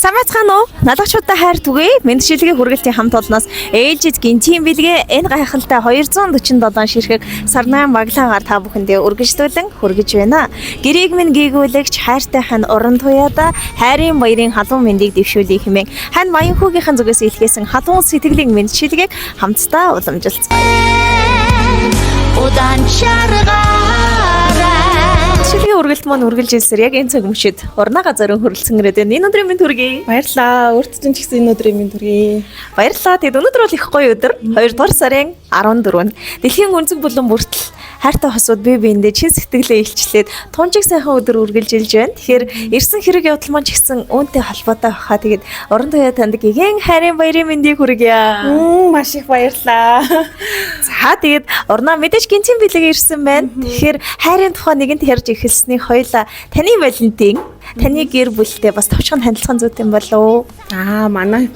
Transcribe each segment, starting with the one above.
Сайн байцгаана уу? Налагчуудаа хайр түгээе. Мэндчилгээ хүргэлтийн хамт олноос ээлжид гинтийн бэлгээ энэ гайхалтай 247 ширхэг сарнай маглагаар та бүхэндээ үргэлжлүүлэн хүргэж байна. Гэрийг минь гийгүүлэгч хайртай хань уран туяада хайрын баярын халуун мэндийг дэвшүүлье хэмээн хань Маянхүүгийнхэн зүгээс илгээсэн халуун сэтгэлийн мэндчилгээг хамтдаа уламжилцгаая. Удаан чаргаарай. Мэндчилгээ үргэлт маань үргэлж илсээр яг энэ цаг мөчид урнаага зориун хүрэлцэн ирээд байна. Энэ өдрийн мэнд хүргэе. Баярлалаа. Өөрт чинь ч гэсэн энэ өдрийн мэнд хүргэе. Баярлалаа. Тэгэд өнөөдөр бол их гоё өдөр. 2 дугаар сарын 14-нд дэлхийн өнцөг булан бүртэл хайртай хосууд бие биендээ чин сэтгэлээ илчлээд тунжиг сайхан өдөр үргэлжилж байна. Тэгэхээр ирсэн хэрэг явдал маань ч гэсэн үүнтэй холбоотой байхаа. Тэгээд уран туяа танд гигэн хайрын баярын мэндийг хүргье. Маш их баярлалаа. За тэгээд урнаа мэдээж гинтийн бэлэг ирсэн байна. Тэгэхээр хайрын тухай нэгэнт ярьж эхэлсний хоёлаа таны Валентин, таны гэр бүлтэй бас товчхон танилцсан зүйтэй юм болов уу? Аа, манай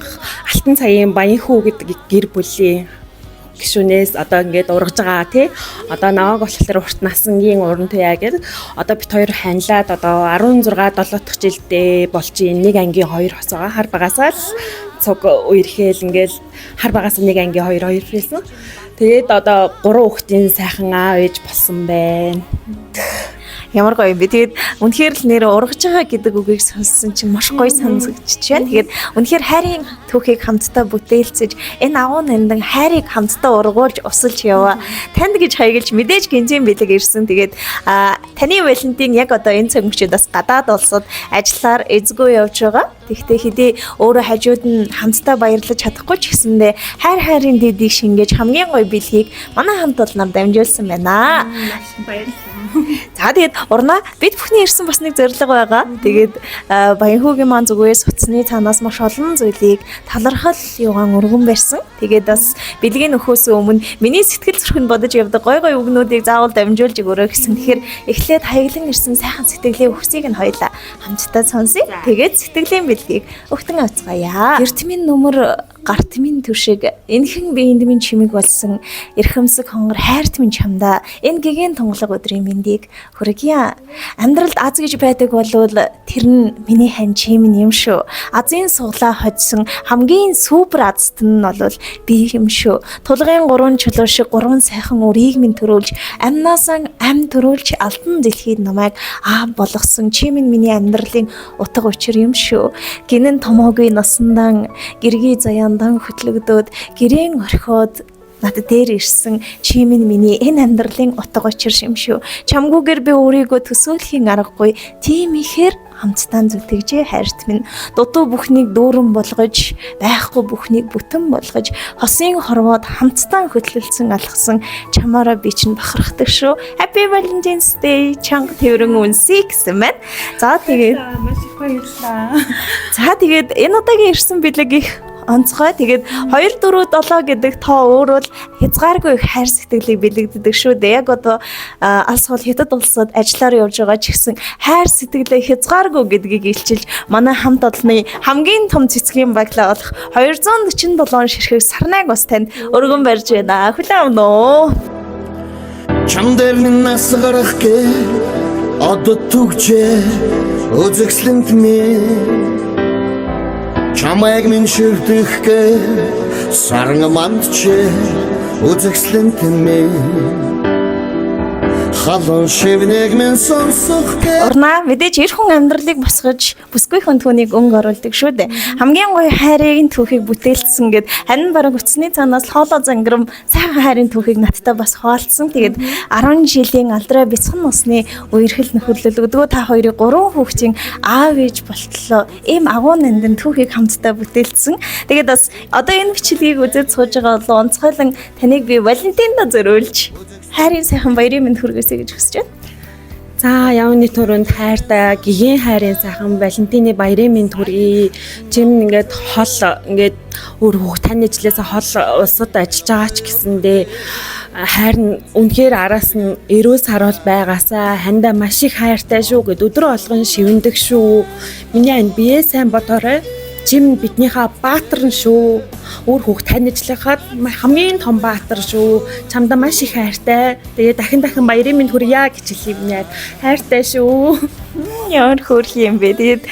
Алтан цагийн Баянхүү гэдэг гэр бүлийн гишүүнээс одоо ингээд ургаж байгаа тий. Одоо намайг болохоор урт насангийн уран туяа гэдэг. Одоо бит хоёр ханилаад одоо 16 7 дахь жилдээ болж ийн нэг ангийн хоёр хос байгаа. Хар багасаа л цуг үерхээл ингээд хар багасаа нэг ангийн хоёр хоёр байсан. Тэгээд одоо гурван хүүхдийн сайхан аав ээж болсон байна. Ямар гоё юм бэ. Тэгээд үнэхээр л нэр ургаж байгаа гэдэг үгийг сонссон чинь маш гоё сонсогдож байна. Тэгээд үнэхээр хайрын түүхийг хамтдаа бүтээлцэж энэ агуу нандан хайрыг хамтдаа ургуулж усалж яваа. Танд гэж хаягилж мэдээж гинзийн бэлэг ирсэн. Тэгээд таны Валентин яг одоо энэ цаг мөчид бас гадаад улсад ажиллаар эзгүй явж байгаа. Тэгвэл хэдий өөрөө хажууд нь хамтдаа баярлаж чадахгүй ч гэсэндээ хайр хайрын дэдийг шингээж хамгийн гоё бэлгийг манай хамт олноор дамжуулсан байна. Баярлалаа. За тэгээд урнаа бид бүхний ирсэн бас нэг зорилго байгаа. Тэгээд Баянхүүгийн маань зүгээс утасны цаанаас маш олон зүйлийг талархал юугаан өргөн барьсан. Тэгээд бас бэлгийн нөхөөс өмнө миний сэтгэл зүрхэнд бодож явдаг гой гой үгнүүдийг заавал дамжуулж өгөөрэй гэсэн. Тэгэхээр эхлээд хаяглан ирсэн сайхан сэтгэлийн үхсийг нь хоёлаа хамтдаа сонсъё. Тэгээд сэтгэлийн бэлгийг өгтөн авцгаая. Гэрт минь нүмер гарт минь түшиг энхэн биеинд минь чимэг болсон эрхэмсэг хонгор хайрт минь чамдаа энэ гэгэн тунгалаг өдрийн мэндийг хүргье. Амьдралд аз гэж байдаг болвол тэр нь миний хань чим юм шүү. Азын суглаа хоцсон хамгийн супер азт нь бол би юм шүү. Тулгын гурван чулуу шиг гурван сайхан үрийг минь төрүүлж амнаасан ам төрүүлж алтан дэлхийд намайг аав болгосон чим нь миний амьдралын утга учир юм шүү. Гинэн томоогүй насандан гэргий заяандан хөтлөгдөөд гэрээн орхиод над дээр ирсэн чи минь миний энэ амьдралын утга учир юм шүү. Чамгүйгээр би өөрийгөө төсөөлхийн аргагүй. Тийм ихээр хамтдаа зүтгэжээ хайрт минь. Дутуу бүхнийг дүүрэн болгож, байхгүй бүхнийг бүтэн болгож, хосын хорвоод хамтдаа хөтлөлцөн алхсан чамаараа би чинь бахархдаг шүү. Happy Valentine's Day чанга тэрэн үнсэй гэсэн байна. За тэгээд Маш их баярлалаа. За тэгээд энэ удаагийн ирсэн бэлэг их онцгой. Тэгээд 2 4 7 гэдэг тоо өөр бол хязгааргүй их хайр сэтгэлийг бэлэгддэг шүү дээ. Яг одоо алс хол хятад улсад ажиллаар явж байгаа ч гэсэн хайр сэтгэлээ хязгааргүй гэдгийг илчилж манай хамт олонны хамгийн том цэцгийн баглаа болох 247 ширхэг сарнайг бас танд өргөн барьж байна. Хүлээн авна уу? Чам дээр минь нас гарах гээ одод түгжээ үзэсгэлэнт минь чамайг минь шүрдэх гээ саран мандчээ үзэсгэлэнт минь халуун шивнийг минь сонсох гээ. Урнаа мэдээж эр хүн амьдралыг босгож бүсгүй хүн түүнийг өнгө оруулдаг шүү дээ. Хамгийн гоё хайрын түүхийг бүтээлцсэн гэд харин бараг утасны цаанаас хоолоо зангирам сайхан хайрын түүхийг надтай бас хуваалцсан. Тэгээд 10 жилийн алдраа бяцхан усны үерхэл нөхөрлөл өдгөө та хоёрын гурван хүүхдийн аав ээж болтлоо ийм агуу нандин түүхийг хамтдаа бүтээлцсэн. Тэгээд бас одоо энэ бичлэгийг үзэж сууж байгаа бол онцгойлон таныг би Валентиндаа зориулж хайрын сайхан баярын мэнд хүргээсэй гэж хүсэж байна. За явны түрүүнд хайртай гэгийн хайрын сайхан Валентины баярын мэнд хүргэе. Чим ингээд хол ингээд өөр хүүхд тань ижлээс хол улсад ажиллаж байгаа ч гэсэндээ хайр нь үнэхээр араас нь эрүүл саруул байгаасаа хандаа маш их хайртай шүү гэд өдрө болгон шивэндэг шүү. Миний анд бие сайн бодоорой. Чим биднийхээ баатар нь шүү. Өөр хүүхд тань ижлэхэд хамгийн том баатар шүү. Чамдаа маш их хайртай. Тэгээ дахин дахин баярын мэнд хүргье гэж хэлье миний хайртай шүү. Ямар хөөрхөн юм бэ. Тэгээд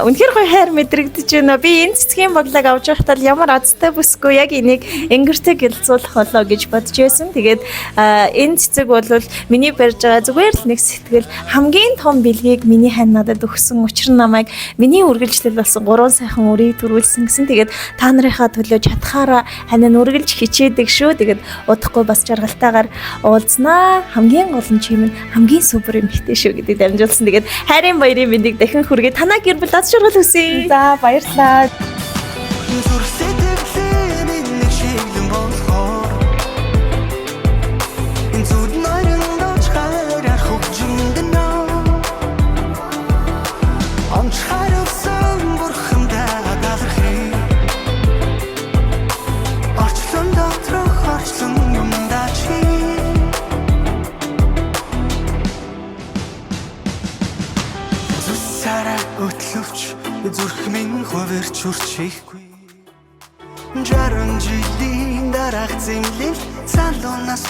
үнэхээр гоё хайр мэдрэгдэж байна. Би энэ цэцгийн боглоог авч байхдаа л ямар азтай бүсгүй яг энийг энгэртэй гялцуулах болоо гэж бодож байсан. Тэгээд энэ цэцэг бол миний барьж байгаа зүгээр л нэг сэтгэл хамгийн том бэлгийг миний хань надад өгсөн. Учир нь намайг миний үргэлжлэл болсон гурван сайхан үрийг төрүүлсэн гэсэн. Тэгээд та нарынхаа төлөө чадхаараа хань нь үргэлж хичээдэг шүү. Тэгээд удахгүй бас жаргалтайгаар уулзнаа. Хамгийн гол нь чим нь хамгийн супер эмэгтэй шүү гэдэг дамжуулсан. Тэгээд хайрын баярын мэндийг дахин хүргэе. Танаа гэр бүл аз жаргал хүсье. За баярлалаа. Зүрх сэтгэлийн минь нэг шиглэн болохоор Энэ зүуд нойрон дооч хайраар хөгжимдөнө. Онч хариуцсан бурхандаа даалрахыг. Орчлон доторх орчлон юмдаа чи. Зүсараа өтлөвч зүрх минь хувирч үрчихгүй. 60 жилийн дараах зэмлэл залуунаас.